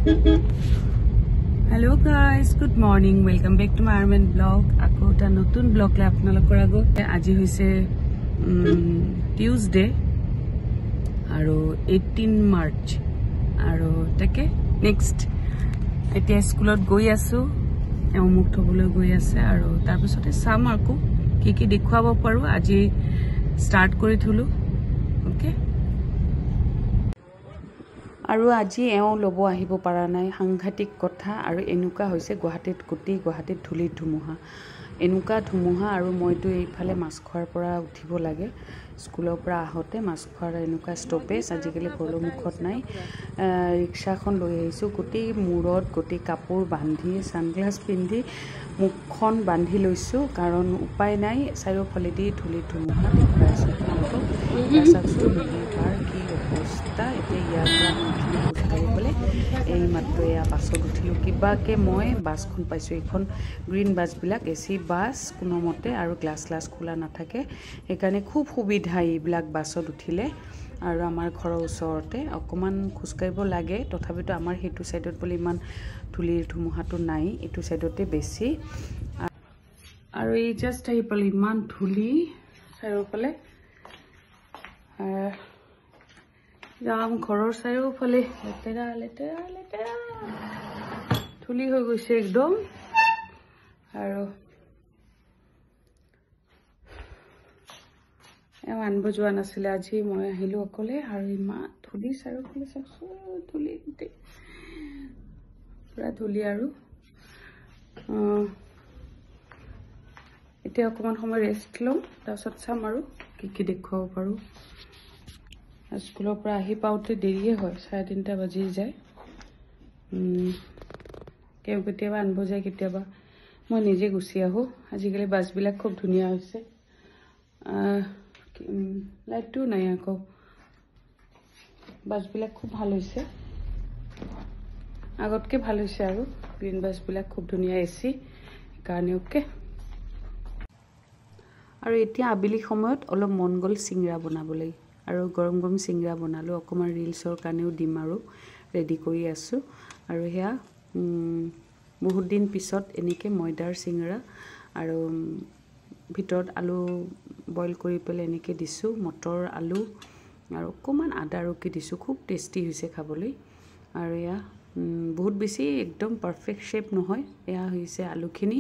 Hello guys, good morning, welcome back to my Armen blog. আকৌ এটা নতুন blog লৈ আপোনালোকৰ আগত। আজি হৈছে টিউজডে আৰু 18 মাৰ্চ আৰু তাকে নেক্সট এতিয়া স্কুলত গৈ আছো, এওঁ মোক থবলৈ গৈ আছে আৰু তাৰপিছতে চাম আকৌ কি কি দেখুৱাব পাৰোঁ। আজি ষ্টাৰ্ট কৰি থলো, অ'কে। আৰু আজি এওঁ ল'ব আহিব পৰা নাই, সাংঘাতিক কথা। আৰু এনেকুৱা হৈছে গুৱাহাটীত, গোটেই গুৱাহাটীত ধূলিৰ ধুমুহা, এনেকুৱা ধুমুহা। আৰু মইতো এইফালে মাছখোৱাৰ পৰা উঠিব লাগে, স্কুলৰ পৰা আহোঁতে মাছখোৱাৰ এনেকুৱা ষ্টপেজ আজিকালি ভৰলুমুখত নাই। ৰিক্সাখন লৈ আহিছোঁ, গোটেই মূৰত গোটেই কাপোৰ বান্ধি ছানগ্লাছ পিন্ধি মুখখন বান্ধি লৈছোঁ, কাৰণ উপায় নাই। চাৰিওফালেদি ধূলিৰ ধুমুহা দেখুৱাই আছোঁ আপোনালোকক। চাওকচোন নদীৰ পাৰ কি অৱস্থা। এতিয়া ইয়াৰ পৰা মই উঠিলোঁ খোজকাঢ়ি পেলাই, এই মাত্ৰ এয়া বাছত উঠিলোঁ, কিবাকৈ মই বাছখন পাইছোঁ। এইখন গ্ৰীণ বাছবিলাক এ চি বাছ কোনোমতে, আৰু গ্লাছ গ্লাছ খোলা নাথাকে, সেইকাৰণে খুব সুবিধা এইবিলাক বাছত উঠিলে। আৰু আমাৰ ঘৰৰ ওচৰতে অকণমান খোজকাঢ়িব লাগে, তথাপিতো আমাৰ সেইটো ছাইডত বোলে ইমান ধূলিৰ ধুমুহাটো নাই, এইটো ছাইডতে বেছি। আৰু এই জাষ্ট আহি পালোঁ, ইমান ধূলি চাৰিওফালে। যাম ঘৰৰ চাৰিওফালে লেতেৰা লেতেৰা লেতেৰা ধূলি হৈ গৈছে একদম। আৰু এওঁ আনিব যোৱা নাছিলে, আজি মই আহিলোঁ অকলে। আৰু ইমান ধূলি চাৰিওফালে, চাওকচোন ধূলি গোটেই পূৰা ধূলি। আৰু এতিয়া অকণমান সময় ৰেষ্ট ল'ম, তাৰপিছত চাম আৰু কি কি দেখুৱাব পাৰোঁ। স্কুলৰ পৰা আহি পাওঁতে দেৰিয়ে হয়, 3:30 বাজি যায়। তেওঁ কেতিয়াবা আনিব যায়, কেতিয়াবা মই নিজে গুচি আহোঁ। আজিকালি বাছবিলাক খুব ধুনীয়া হৈছে, লাইটটোও নাই আকৌ। বাছবিলাক খুব ভাল হৈছে, আগতকৈ ভাল হৈছে। আৰু গ্ৰীণ বাছবিলাক খুব ধুনীয়া এ চি, সেইকাৰণে অ'কে। আৰু এতিয়া আবেলি সময়ত অলপ মন গ'ল চিংৰা বনাবলৈ, আৰু গৰম গৰম চিংৰা বনালোঁ। অকণমান ৰিলচৰ কাৰণেও দিম আৰু ৰেডি কৰি আছোঁ। আৰু সেয়া বহুত দিন পিছত এনেকৈ ময়দাৰ চিংৰা আৰু ভিতৰত আলু বইল কৰি পেলাই এনেকৈ দিছোঁ, মটৰ আলু আৰু অকণমান আদা ৰুকি দিছোঁ, খুব টেষ্টি হৈছে খাবলৈ। আৰু এয়া বহুত বেছি একদম পাৰফেক্ট শ্বেপ নহয়, এয়া হৈছে আলুখিনি,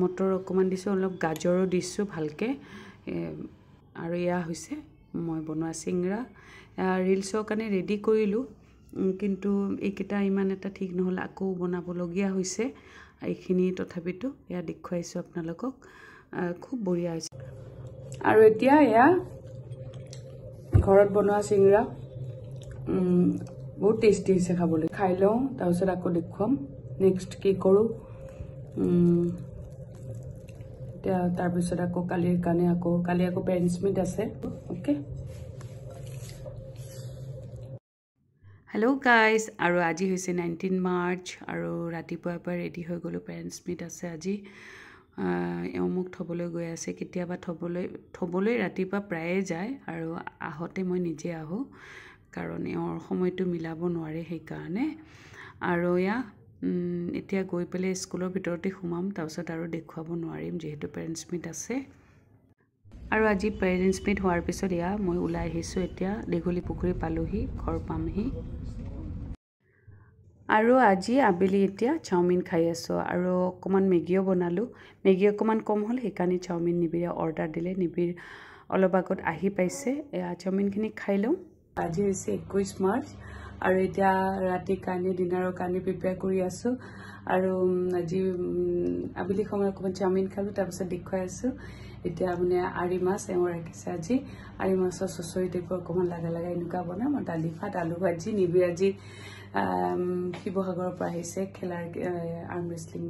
মটৰ অকণমান দিছোঁ, অলপ গাজৰো দিছোঁ ভালকৈ। আৰু এয়া হৈছে মই বনোৱা চিংৰা। ৰিলচৰ কাৰণে ৰেডি কৰিলোঁ, কিন্তু এইকেইটা ইমান এটা ঠিক নহ'ল, আকৌ বনাবলগীয়া হৈছে এইখিনি। তথাপিতো এয়া দেখুৱাইছোঁ আপোনালোকক, খুব বঢ়িয়া হৈছে। আৰু এতিয়া এয়া ঘৰত বনোৱা চিংৰা, বহুত টেষ্টি হৈছে খাবলৈ। খাই লওঁ, তাৰপিছত আকৌ দেখুৱাম নেক্সট কি কৰোঁ। এতিয়া তাৰপিছত আকৌ কালিৰ কাৰণে আকৌ কালি আকৌ পেৰেণ্টছ মিট আছে, অ'কে। হেল্ল' গাইজ, আৰু আজি হৈছে 19 মাৰ্চ আৰু ৰাতিপুৱাৰ পৰা ৰেডি হৈ গ'লোঁ, পেৰেণ্টছ মিট আছে আজি। এওঁ মোক থ'বলৈ গৈ আছে, কেতিয়াবা থ'বলৈ ৰাতিপুৱা প্ৰায়ে যায়, আৰু আহোঁতে মই নিজে আহোঁ, কাৰণ এওঁৰ সময়টো মিলাব নোৱাৰে সেইকাৰণে। আৰু এয়া এতিয়া গৈ পেলাই স্কুলৰ ভিতৰতে সোমাম, তাৰপিছত আৰু দেখুৱাব নোৱাৰিম যিহেতু পেৰেণ্টছ মিট আছে। আৰু আজি পেৰেণ্টছ মিট হোৱাৰ পিছত এয়া মই ওলাই আহিছোঁ, এতিয়া দীঘলী পুখুৰী পালোহি, ঘৰ পামহি। আৰু আজি আবেলি এতিয়া চাওমিন খাই আছোঁ, আৰু অকণমান মেগীও বনালোঁ। মেগী অকণমান কম হ'ল, সেইকাৰণে চাওমিন নিবিৰে অৰ্ডাৰ দিলে, নিবিৰ অলপ আগত আহি পাইছে। এয়া চাওমিনখিনি খাই লওঁ। আজি হৈছে 21 মাৰ্চ আৰু এতিয়া ৰাতিৰ কাৰণে ডিনাৰৰ কাৰণে প্ৰিপেয়াৰ কৰি আছোঁ। আৰু আজি আবেলি সময়ত অকণমান চাওমিন খালোঁ, তাৰপিছত দেখুৱাই আছোঁ। এতিয়া মানে আৰি মাছ এওঁ ৰাখিছে আজি, আৰি মাছৰ চচৰি টাইপৰ অকণমান লাগা লাগা এনেকুৱা বনাম, আৰু দালি ভাত আলু ভাজি। নিবিৰ আজি শিৱসাগৰৰ পৰা আহিছে, খেলাৰ আৰ্ম ৰেচলিং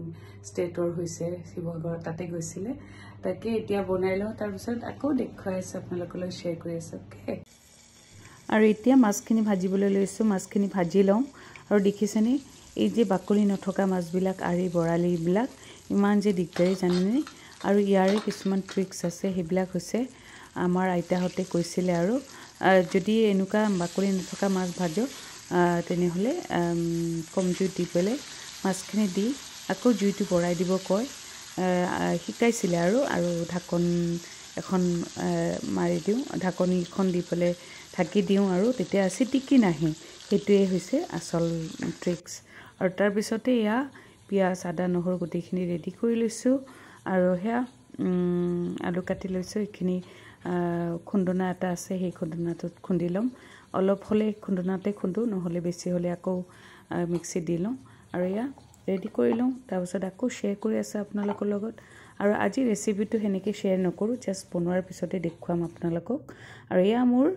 ষ্টেটৰ হৈছে শিৱসাগৰত, তাতে গৈছিলে। তাকে এতিয়া বনাই লওঁ, তাৰপিছত আকৌ দেখুৱাই আছোঁ আপোনালোকলৈ, শ্বেয়াৰ কৰি আছোঁ, অ'কে। আৰু এতিয়া মাছখিনি ভাজিবলৈ লৈছোঁ, মাছখিনি ভাজি লওঁ। আৰু দেখিছেনে এই যে বাকলি নথকা মাছবিলাক, আৰি বৰালিবিলাক ইমান যে দিগদাৰী জানেনে। আৰু ইয়াৰে কিছুমান ট্ৰিক্স আছে, সেইবিলাক হৈছে আমাৰ আইতাহঁতে কৈছিলে আৰু যদি এনেকুৱা বাকলি নথকা মাছ ভাজো, তেনেহ'লে কম জুইত দি পেলাই মাছখিনি দি আকৌ জুইটো বঢ়াই দিব কয়, শিকাইছিলে। আৰু আৰু ঢাকন এখন মাৰি দিওঁ, ঢাকনিখন দি পেলাই ঢাকি দিওঁ আৰু তেতিয়া চিটিকি নাহে। সেইটোৱে হৈছে আচল ট্ৰিক্স। আৰু তাৰপিছতে এয়া পিঁয়াজ, আদা, নহৰু গোটেইখিনি ৰেডি কৰি লৈছোঁ আৰু সেয়া আলু কাটি লৈছোঁ। এইখিনি খুন্দনা এটা আছে, সেই খুন্দনাটোত খুন্দি ল'ম। অলপ হ'লে খুন্দনাতে খুন্দো, নহ'লে বেছি হ'লে আকৌ মিক্সিত দি লওঁ। আৰু এয়া ৰেডি কৰি লওঁ, তাৰপিছত আকৌ শ্বেয়াৰ কৰি আছোঁ আপোনালোকৰ লগত। আৰু আজি ৰেচিপিটো সেনেকৈ শ্বেয়াৰ নকৰোঁ, জাষ্ট বনোৱাৰ পিছতে দেখুৱাম আপোনালোকক। আৰু এয়া মোৰ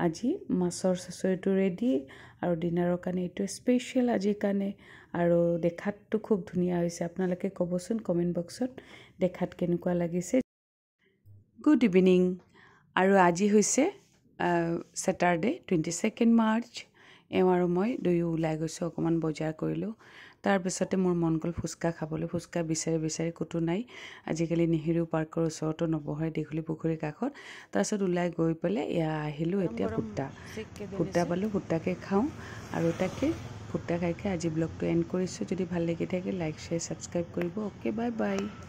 আজি মাছৰ চচৰিটো ৰেডি আৰু ডিনাৰৰ কাৰণে এইটো স্পেচিয়েল আজিৰ কাৰণে। আৰু দেখাততো খুব ধুনীয়া হৈছে, আপোনালোকে ক'বচোন কমেণ্ট বক্সত দেখাত কেনেকুৱা লাগিছে। Good evening. আৰু আজি হৈছে ছেটাৰডে, 22 মাৰ্চ। এওঁ আৰু মই দুয়ো ওলাই গৈছোঁ, অকণমান বজাৰ কৰিলোঁ। তাৰপিছতে মোৰ মন গ'ল ফুচকা খাবলৈ। ফুচকা বিচাৰি বিচাৰি ক'তো নাই, আজিকালি নেহেৰু পাৰ্কৰ ওচৰতো নবহে, দীঘলী পুখুৰীৰ কাষত। তাৰপিছত ওলাই গৈ পেলাই এয়া আহিলোঁ। এতিয়া ভুট্টা ভুট্টা পালোঁ, ভুট্টাকে খাওঁ আৰু তাকে ভুট্টা খাই খাই আজি ব্লগটো এণ্ড কৰিছোঁ। যদি ভাল লাগি থাকে, লাইক, শ্বেয়াৰ, ছাবস্ক্ৰাইব কৰিব। Okay, bye bye.